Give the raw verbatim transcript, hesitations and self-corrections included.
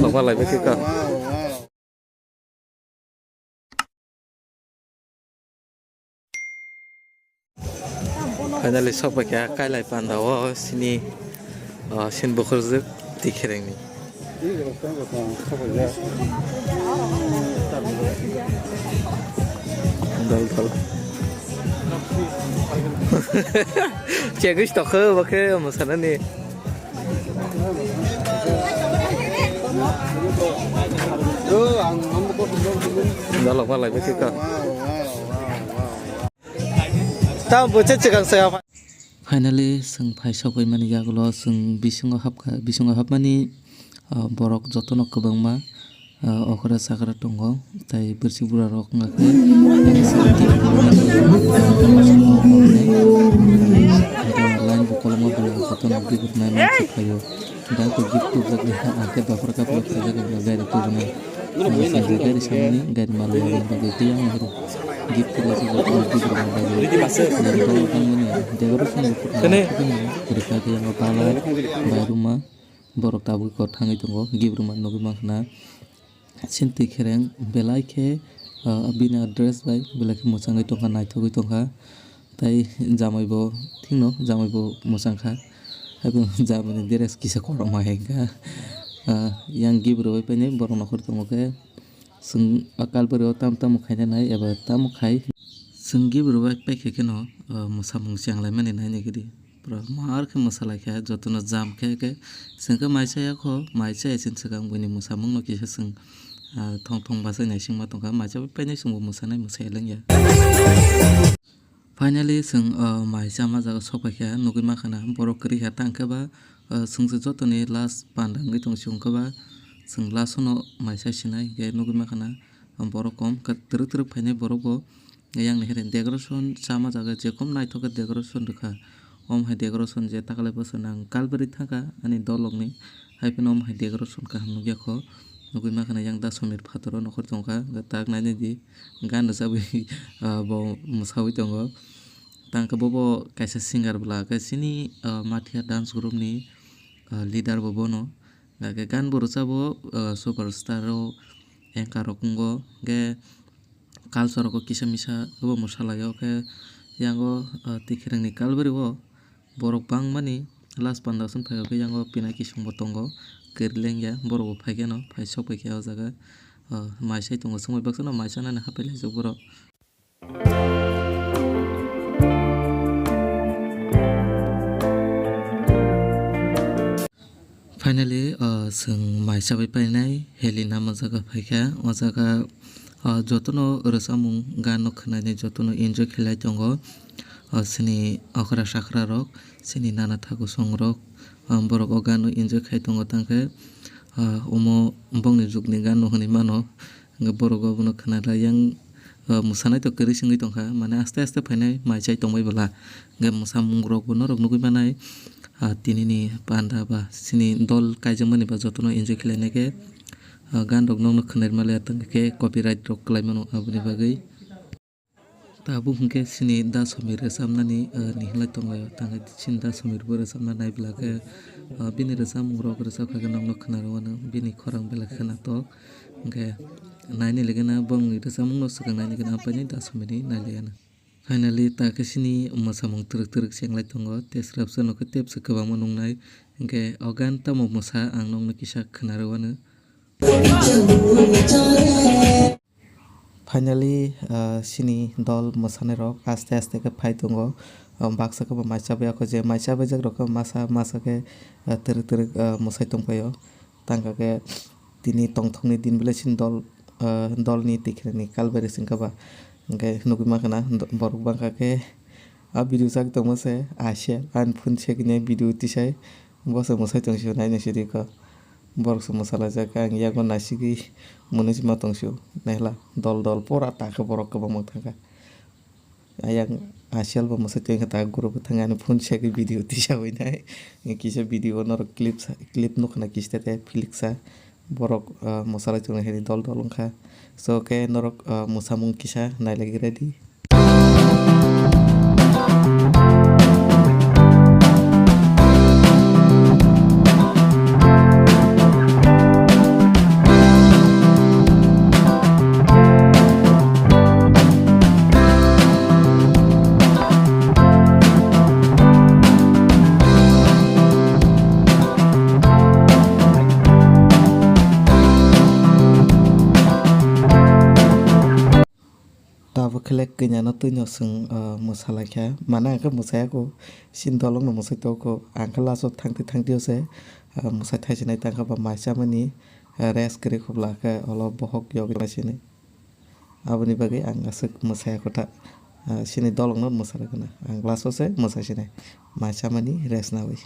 Lokma lai bai khe ka. Finally, sok pai kha Kailai panda o sini, ah, sin bukhurjwk twi kherengni. Dol, dol. Chegwi tokhe, bo khe mwsanani. Dalok malai bai khe ka. Tamo bo se chwkang saya. Finally, chwng phai sok bai mani yagulo chwng bisingo hapkha, bisingo hapmani, ah, borok jotono kwbangma, ah, okra chakra tongo, tei bwrwswk bwrarok wngkha khe, line bo kolokma bwrwi jotono gift nai mani se phaio. Dak gift tubujak, ah, khe dopra kaplok khaijak, gari tubunai. Gari samani, gari malai bagwi tei yang gift tubujak, gift rwna bagwi. Decoration rwkha khe yang bala, bai ruma. Borok tabuk kok thangwi tongo, gift rwma nugwi mankha na. Chini twi khereng belai khe, ah, bini dress bai belai khe mwchangwi tongkha, naithogwi tongkha. Tei jamai bo thikno, jamai bo mwchangkha. Haikhe jamai ni dress kisa kotorma hai wngkha. Ah, yang gift rwui painai borok nokhor tongo khe, chwng a kalbari o tamo tamo khaina nai eba tamo khai. Chwng gift rwui paikha kheno, ah, mwsamung chenglaimani nainai gidi. Pura mar khe mwsalaikha, jotono jam khe khe. Chwng khe mai chaya kho, mai chaya chini swkang buini mwsamungno kisa chwng, ah, thong thong bachai naisingma tongkha. Mai chabai painai chwngbo mwsanai mwsai lengya. Finally, chwng, ah, mai chama jaga sokpaikha, nugwi mankha na borok kwrwikha. Tang khe ba, ah, chwngse jotoni last panda wngwi tong chwng khe ba, chwng last-o no mai chai sinai, hwnkhe nugwi mankha na borok kom, kwrwk kwrwk phainai borok bo. Yang ni hwnwi decoration sama jaga je kom naithok khe decoration rwkha. Omo hai decoration je takalai bwswk nang kalbari thangkha ani dolok ni, hai phano omo hai decoration kaham nukya kho. Nugwi mankha na yang da Somir phataro nokhor tongkha, hwnkhe tak nainai di gan rwchabwi, ah, bo mwsawi tongo. Tang khe bobo kaisa singer bwla khe chini, ah, Mathia dance group ni, ah, leader bo bono. Hwnkhe gan bo rwchabo, ah, superstar o anchor rok wngo, hwnkhe culture rogo kisa misa bo mwsalaio khe yango, ah, twi kherengni kalbari o borok bangmani last panda chwng phaio khe yango Pinaki Song bo tongo, kwrwi lengya borok bo phaikhe no phai sok paikhe o jaga, ah, mai sai tongo swngbai baksa no mai sanani hapai laijak borok. Finally, ah, chwng mai chabai painai Helena mo jaga phaikha. O jaga, ah, jotono rwchapmung gan no khwnainai jotono enjoy khlai tongo. Ah, chini okra sakra rok, chini nana thaku song rok, ah, borok o gan no enjoy khai tongo tangkhe, ah, omo bongni jugni gan no hwnwi mano. Hwnkhe borok obono khwnalai yang, ah, mwsanai to kwrwi se wngwi tongkha, mane aste aste phainai mai chai tongbai bwla. Hwnkhe mwsamung rokbo norok nugwi manai, ah, tinini panda ba chini dol kaijakmani ba jotono enjoy khlainai khe, ah, gan rok nokno khwnai rwmaliya tongkhe copyright rok kwlai mano aboni bagwi. Tabuk hwnkhe chini da Somir rwchapnani, ah, ni hinlai tonglaio, tangkhe chini da Somir bo rwchapna nai bwla khe, ah, bini rwchapmung rok rwchap kha khe nokno khwnarwano bini khorang belai kheno tok. Hwnkhe naini legena bongni rwchapmungno swkang naini gana ampaini da Somirni nailaiyano. Finally, ta khe chini mwsamung twrwk twrwk chenglai tongo, tei swrapsa nokhe tepsa kwbangma nuknai. Hwnkhe o gan tamo mwsa ang nokno kisa khwnarwano. Finally, ah, chini dol mwsanairok aste aste khe phai tongo. Ah, baksa khe bo mai chabai ya kho je mai chabaijak rok khe masa masa khe, ah, twrwk twrwk, ah, mwsai tongpaio. Tangkha khe tini tongthokni din belai chini dol, ah, dolni tikhrani kalbari se wngkha ba. Hwnkhe nugwi mankha na borok bangkha khe a video chak tongma se ase ani phone se khe video tisai. Bo se mwsai tong sio, naina sidi kho. Borok se mwsalaijak khe ang yago naisigwi mwnwi se ma tong sio. Naihla dol dol pura ta khe borok kwbangma thangkha. Ayang asial bo mwsai tong khe ta guru bo thang ani phone se khe video tisawi nai. Kisa video norok clip sa, clip nukha na kisa te philik sa. Borok, ah, mwsalai tong nai dol dol wngkha. So khe norok, ah, mwsamung kisa nailaiwi ready. Belek kanya no twi no chwng, ah, mwsa lai kha. Mane ang khe mwsaya kho. Chini dolong no mwsai tongo kho. Ang khe last o thang twi thang twi o se, ah, mwsai thai sinai tang kha ba mai chamani, ah, rest kwrwi khobla khe olo bohok yogwi mai sini. Aboni bagwi ang aswk mwsaya kho ta. Ah, chini dolong no mwsa rwgwna. Ang last o se mwsai sinai. Mai chamani rest nawi.